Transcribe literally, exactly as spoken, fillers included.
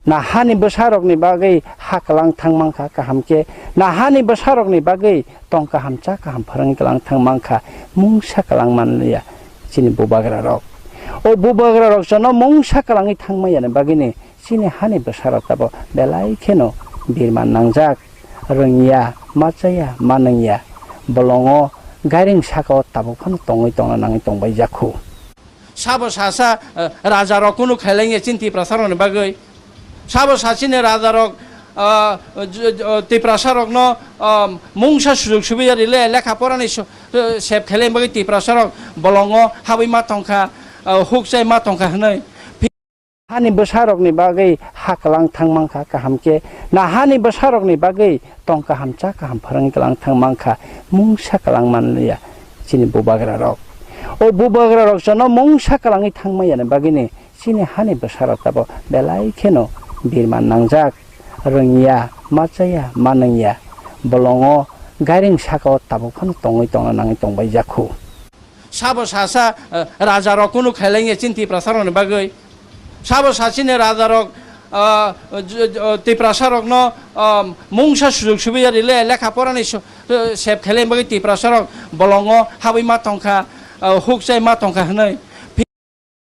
Nahani bwsarokni bagwi ha kwlang thang mankha kaham khe, nahani bwsarokni bagwi tong kaham cha kaham phrwngwi kwlang thang mankha, mungsa kwlang manliya chini bubagrarok. O bubagrarok jono mungsa kwlangwi thangmayani bagwini chini hani bwsarok tabuk belai kheno birman nangjak, rwngya, machaya, manwngya, bolongo gairing sakao tabuk phano tongwi tongna nangwi tongbai jakhu. Sabo sasa, eh, rajarok kunu khailangya chini Tiprasarokni bagwi. Sabo sachini rajarok, eh, j-, j-, Tiprasarokno, eh, mungsa sujug subida rile lekha porani so-, eh, sep khailai bagwi Tiprasarok bolongo habwi ma tongkha, eh, hukchai ma tongkha hwnwi. Hani bwsarokni bagwi ha kwlang thang mankha kaham khe, nahani bwsarokni bagwi tong kaham cha kaham phrwngwi kwlang thang mankha, mungsa kwlang manliya chini bubagrarok. O bubagrarok jono mungsa kwlangwi thangmayani bagwini chini hani bwsarok tabuk belai kheno birman nangjak, rwngya, machaya, manwngya, bolongo gairing sakao tabuk phano tongwi tongna nangwi tongbai jakhu. Sabo sasa, eh, rajarok kunu khailangya chini Tiprasarokni bagwi. Sabo sachini rajarok, eh, j-, j-, Tiprasarokno, eh, mungsa sujug subida rile lekha porani so-, eh, sep khailai bagwi Tiprasarok bolongo habwi ma tongkha, eh, hukchai ma tongkha hwnwi.